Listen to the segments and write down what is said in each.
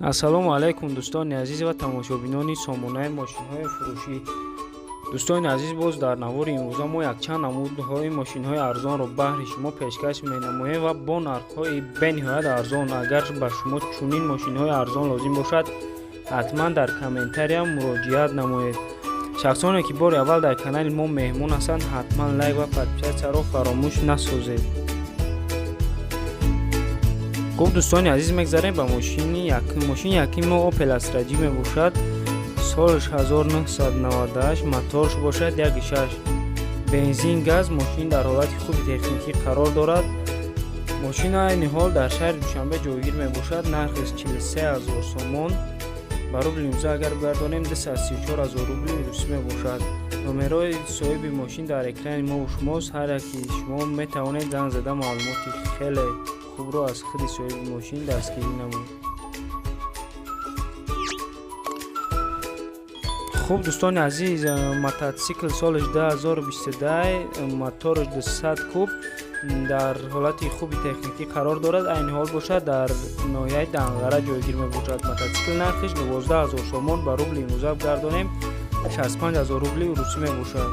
Ассалому алайкум, дӯстони азиз ва тамошобинони сомонаи мошинҳои фурӯшӣ. Дӯстони азиз, боз дар навори имрӯза мо якчанд намудҳои мошинҳои арзонро баҳри шумо пешкаш менамоем ва бо нархҳои бениҳоят арзон. Агар ба шумо чунин мошинҳои арзон лозим бошад, ҳатман дар комментария муроҷиат намоед. Шахсоне ки бори аввал дар канали мо меҳмон ҳастанд, ҳатман лайк ва подписатсияро фаромӯш насозед. Хуб, дӯстони азиз, мегзарем ба мошини якум. Мошини якуми мо Opel Astra J мебошад. Солаш 1998, моторш бошад 1.6, бензин, газ. Мошин дар ҳолати хуби техникӣ қарор дорад. Мошин айни ҳол дар шаҳри Душанбе ҷойгир мебошад. Нархаш 43 0 сомон, ба рубли имрӯза агар бигардонем, 234 ҳазор рубли русӣ мебошад. Номерои соҳиби мошин дар экрани мо шумост. Ҳар яки шумо метавонед занг зада, маълумоти хеле хубро аз худи соҳиби мошин дастгирӣ намоед. Хуб, дӯстони азиз, мототсикл солаш 2022, мотораш 200 куб, дар ҳолати хуби техникӣ қарор дорад. Айни ҳол бошад, дар ноҳияи Данғара ҷойгир мебошад. Мототсикл нархиш 12 ҳазор сомон, ба рубли имрӯза бигардонем, 65 ҳазор рубли русӣ мебошад.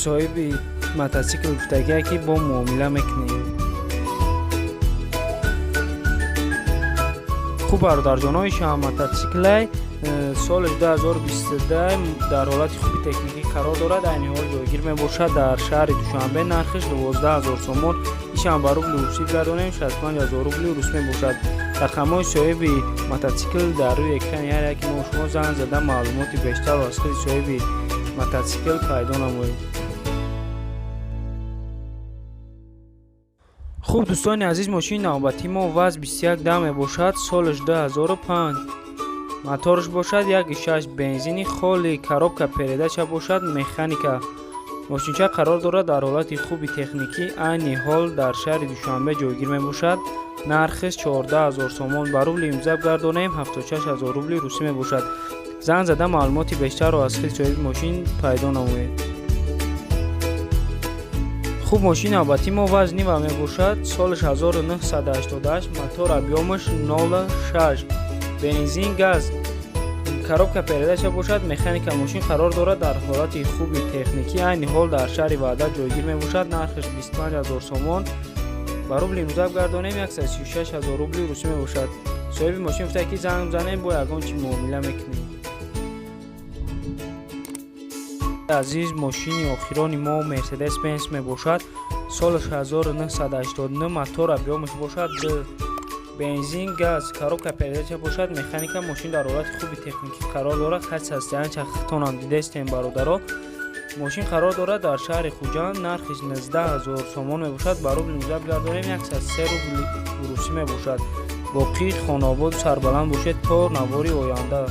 Соҳиби мототсикл гуфтагие, ки бо муомила мекунем. Хуб, бародарҷонои шаҳ, мототсиклай соли 2022, дар ҳолати хуби техникӣ қарор дорад. Айни ҳол ҷойгир мебошад дар шаҳри Душанбе. Нархиш 12 ҳазор сомон, ишам ба рубли русӣ гардонем, 65 ҳазор рубли рус мебошад. Рақамҳои соҳиби мототсикл дар рӯи экрани ҳар яки мо шумо. Занг зада, маълумоти бештарро аз худи соҳиби мототсикл пайдо намоед. Хуб, дӯстони азиз, мошини навбатии мо ВАЗ 2110 мебошад. Солаш 2005, моторш бошад 1.6, бензини холи, коробка передача бошад механика. Мошинча қарор дорад дар ҳолати хуби техникӣ. Айни ҳол дар шаҳри Душанбе ҷойгир мебошад. Нархиш 14 ҳазор сомон, ба рубли имрӯза гардонем, 76 ҳазор рубли русӣ мебошад. Занг зада, маълумоти бештарро аз худи соҳиби мошин пайдо намоед. Хуб, мошини навбатии мо ВАЗ Нива мебошад. Солаш 1988, мотор объёмаш 06, бензин, газ, коробка передача бошад механика. Мошин қарор дорад дар ҳолати хуби техникӣ. Айни ҳол дар шаҳри Ваҳдат ҷойгир мебошад. Нархаш 25 ҳазор сомон, ба рубли имрӯза гардонем, 136 ҳазор рубли русӣ мебошад. Соҳиби мошин гуфта, ки занг занем, бо ягон чи муомила мекунем. Азиз, мошини охирони мо Мерседес Бенс мебошад. Солаш 1989, мотор объёмаш бошад бензин, газ, коробка передача бошад механика. Мошин дар ҳолати хуби техникӣ қарор дорад. Хати ҳастиянча хитонам дидестем, бародаро. Мошин қарор дорад дар шаҳри Хуҷанд. Нархиш 19 ҳазор сомон мебошад, ба рубли имрӯза бигардонем, 103 рубли русӣ мебошад. Боқӣ хонаободу сарбаланд бошед то навори оянда.